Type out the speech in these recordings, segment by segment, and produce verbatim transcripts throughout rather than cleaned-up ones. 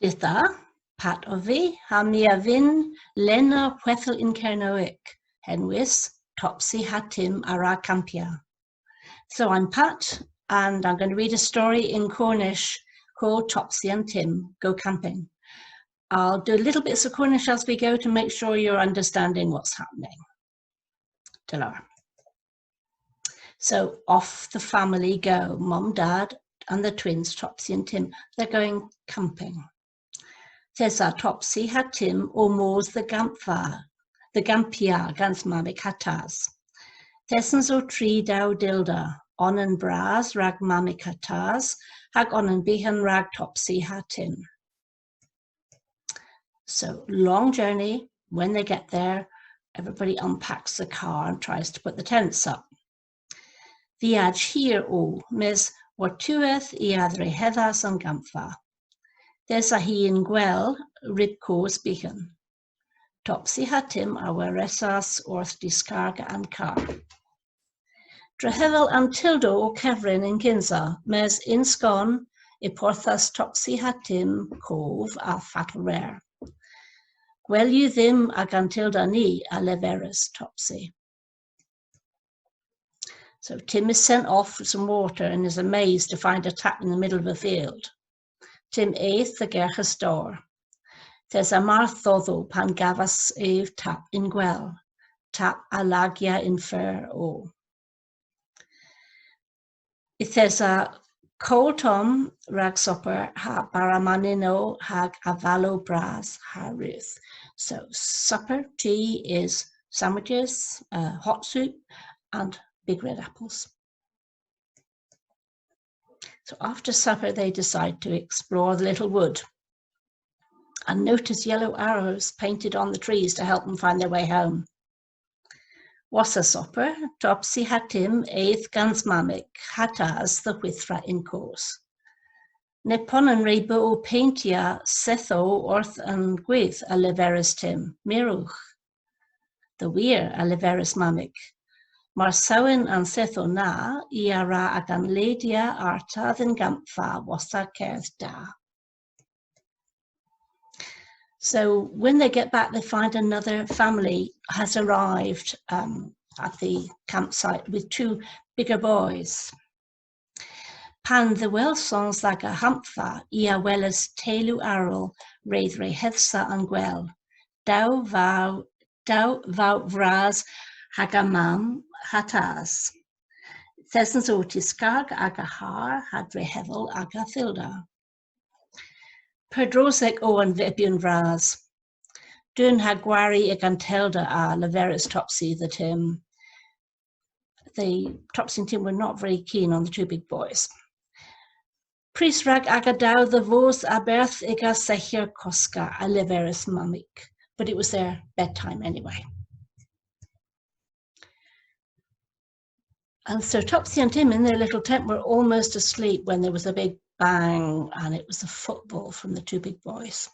Dydh da, Pat ov vy, ha my a vynn lenna hwedhel yn Kernewek, henwys Topsy ha Tim a wra kampya. So I'm Pat, and I'm going to read a story in Cornish called Topsy and Tim Go Camping. I'll do little bits of Cornish as we go to make sure you're understanding what's happening. Da lowr. So off the family go, Mum, Dad, and the twins, Topsy and Tim. They're going camping. Yth esa Topsy ha Tim ow mos dhe gampva, dhe gampya gans Mammik ha Tas. Yth esens ow tri dew dilda, onan bras rag Mammik ha Tas, hag onan byghan rag Topsy ha Tim. So, long journey. When they get there, everybody unpacks the car and tries to put the tents up. Viaj hir o, mes wor'tiwedh i a dhrehedhas an gampva. Yth esa hi yn gwel ryb koos byghan. Topsy ha Tim a weresas orth diskarga an karr. Drehevel an tylda o kevrin yn kynsa, mes yn skon y porthas Topsy ha Tim kov a fatel rer. Gwell yw dhymm agan tylda ni, a leveris Topsy. So Tim is sent off for some water and is amazed to find a tap in the middle of a field. Tim eth dhe gerghes dowr. Yth esa marth dhodho pan gavas ev tap yn gwel. Tap a lagya yn feur o. Yth esa kowl tomm rag soper ha bara manynnow hag avalow bras ha rudh. So supper, tea is sandwiches, uh, hot soup and big red apples. So after supper, they decide to explore the little wood and notice yellow arrows painted on the trees to help them find their way home. Wosa soper, Topsy ha Tim eth gans Mammik ha Tas dhe hwithra yn koos. Nebonan re beu ow payntya sethow orth an gwydh, a leveris Tim. Mirewgh. Dhe wir, a leveris Mammik. Mar sewyn an sethow na, i a wra agan ledya arta dhe'n gampva wosa kerdh da. So when they get back, they find another family has arrived, um, at the campsite with two bigger boys. Pan dhehwelsons dh'aga hampva, i a welas teylu arall re dhrehedhsa an gwel. Dew vaw, dew vaw vras hag aga mamm ha tas. Yth esens ow tiskarga aga harr ha drehevel aga thylda. Pur drosek o an vebyon vras. Deun ha gwari y'gan tylda, a leveris Topsy dhe Tim. The Topsy and Tim were not very keen on the two big boys. Prys rag aga dew dhe vos a-berth y'ga seghyer koska, a leveris Mammik, but it was their bedtime anyway. And so Topsy and Tim in their little tent were almost asleep when there was a big bang, and it was the football from the two big boys.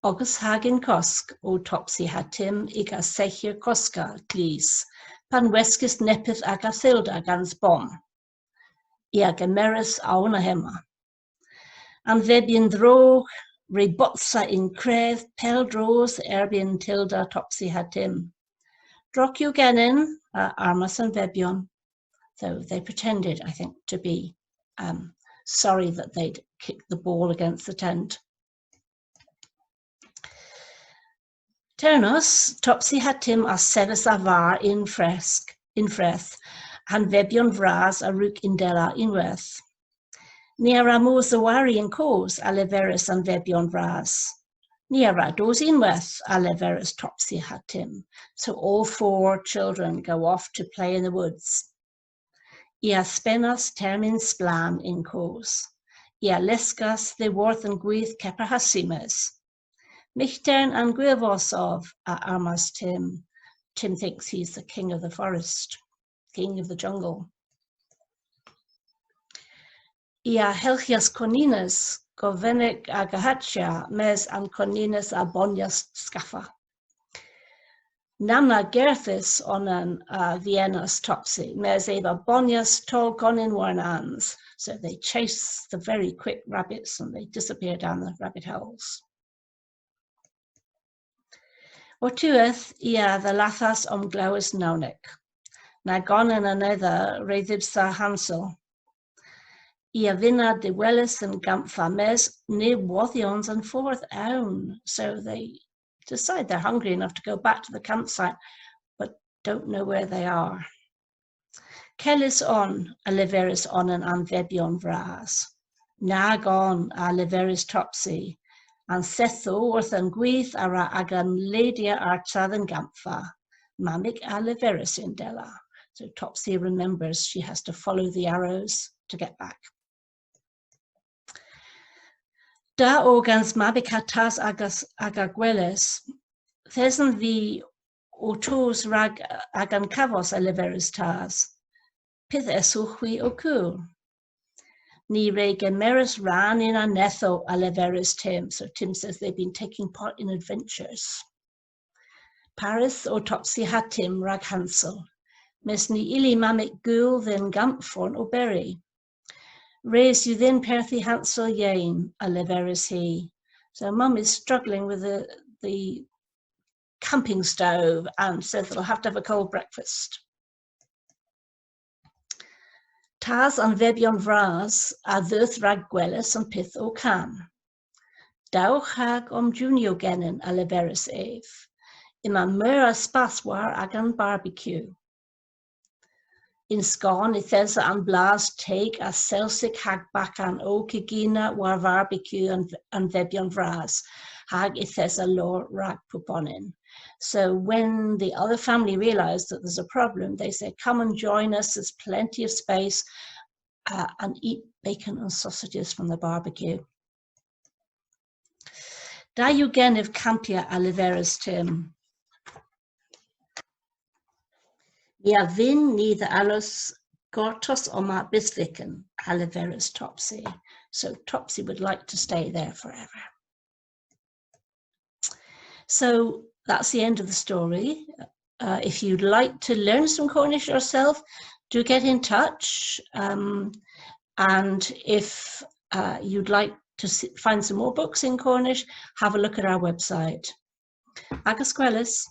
Ogas hag yn kosk o Topsy ha Tim y'ga seghyer koska tlus, pan weskis neppyth aga thylda gans bomm. I a gemeras awna hemma. An vebyon drog re botsa yn krev pel droos erbynn tylda Topsy ha Tim. Drog yw genen, a armas an vebyon. So they pretended, I think, to be, um, sorry that they'd kicked the ball against the tent. Ternos, Topsy ha Tim a sevis a-varr yn fresk, yn freth, ha'n vebyon vras a-rug yndella ynwedh. Ni a wra mos dhe wari yn koos, a leveris an vebyon vras. Ni a wra dos ynwedh, a leveris Topsy ha Tim. So all four children go off to play in the woods. I a spenas termyn splann yn koos. I a leskas dhyworth an gwydh kepar ha simes. Myghtern an gwylvos ov, a armas Tim. Tim thinks he's the king of the forest, king of the jungle. I a helghyas konines, govenek aga hachya, mes an konines a bonyas skaffa. Nana gerthys onan, a vyenas Topsy, mes ev a bonyas toll konin warnans. So they chase the very quick rabbits and they disappear down the rabbit holes. Wor'tiwedh i a dhallathas omglewes nownek. Na gonan anedha re dhybsa hansel. I a vynna dehweles dhe'n gampva mes ny wodhyons an fordh own. So they decide they're hungry enough to go back to the campsite, but don't know where they are. Kellys on, a leveris onan an vebyon vras. Nag on, a leveris Topsy. An sethow orth an gwydh a wra agan ledya arta dhe'n gampva. Mammik a leveris yndella. So Topsy remembers she has to follow the arrows to get back. Da o gans Mammik ha Tas agas, aga gweles. Yth esen vy ow tos rag agan kavos, a leveris Tas. Pyth esowgh hwi ow kul? Ni re gemeras rann yn anedhow, a leveris Tim. So Tim says they've been taking part in adventures. Parys o Topsy ha Tim rag hansel. Mes ny ylli Mammik gul dhe'n gampforn oberi. Res yw dhyn perthi hansel yeyn, a leveris hi. So Mum is struggling with the, the camping stove and says they'll have to have a cold breakfast. Tas an vebyon vras a dheuth rag gweles an pyth o kan. Dewgh hag omjunyow genen, a leveris ev. Yma meur a spas war agan barbecue. Yn skon yth esa an blas teg a selsik hag bakan ow kegina war barbecue an, an vebyon vras, hag yth esa lowr rag pubonan. So when the other family realize that there's a problem, they say, "Come and join us, there's plenty of space, uh, and eat bacon and sausages from the barbecue." Da yw genev kampya, a leveris Tim. Ni a vynn ni dhe allos gortos omma bys vyken, a leveris Topsy. So Topsy would like to stay there forever. So that's the end of the story. Uh, if you'd like to learn some Cornish yourself, do get in touch. Um, and if, uh, you'd like to s- find some more books in Cornish, have a look at our website. Agas gweles.